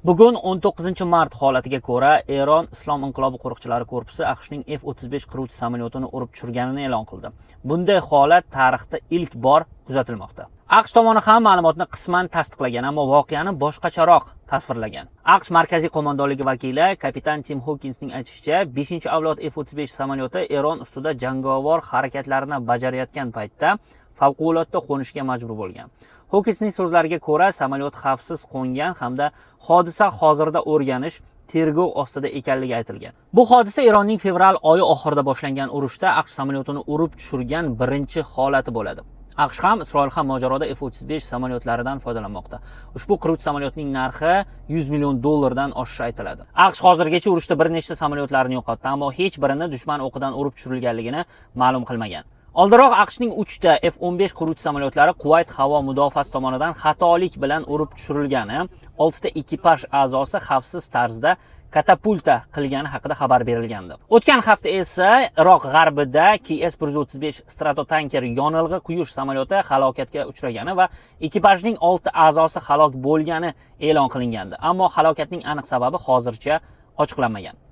Bugun 19 mart holatiga ko'ra, Eron Islom inqilobi qo'riqchilari korpusi AQShning F-35 qiruvchi samolyotini urib tushirganini e'lon qildi. Bunday holat tarixda ilk bor kuzatilmoqda. AQSh tomoni ham ma'lumotni qisman tasdiqlagan, ammo voqeani boshqacharoq tasvirlagan. AQSh markaziy qo'mondonligi vakili kapitan Tim Hokinsning aytishicha, 5-avlod F-35 samolyoti Eron ustida jangovar harakatlarni bajarayotgan paytda favqulodda qo'nishga majbur bo'lgan. Hokinsning so'zlariga ko'ra, samolyot xavfsiz qo'ngan hamda hodisa hozirda o'rganish, tergov ostida ekanligi aytilgan. Bu hodisa Eronning fevral oyi oxirida boshlangan urushda AQSh samolyotini urib tushirgan birinchi holati bo'ladi. AQSh ham, Isroil ham mojaroda F-35 samolyotlaridan foydalanmoqda. Ushbu qiruvchi samolyotning narxi 100 million dollardan oshishi aytiladi. AQSh hozirgacha urushda bir nechta samolyotlarni yo'qotdi, ammo hech birini dushman o'qidan urib tushirilganligini ma'lum qilmagan. Oldinroq AQShning 3 ta F-15 qiruvchi samolyotlari Kuvayt havo mudofaasi tomonidan xatolik bilan urib tushirilgani, 6 ta ekipaj a'zosi xavfsiz tarzda katapulta qilgani haqida xabar berilgandi. O'tgan hafta esa Iroq g'arbida KC-135 Stratotanker yonilg'i quyish samolyoti halokatga uchragani va ekipajning 6 a'zosi halok bo'lgani e'lon qilingandi. Ammo halokatning aniq sababi hozircha ochiqlanmagan.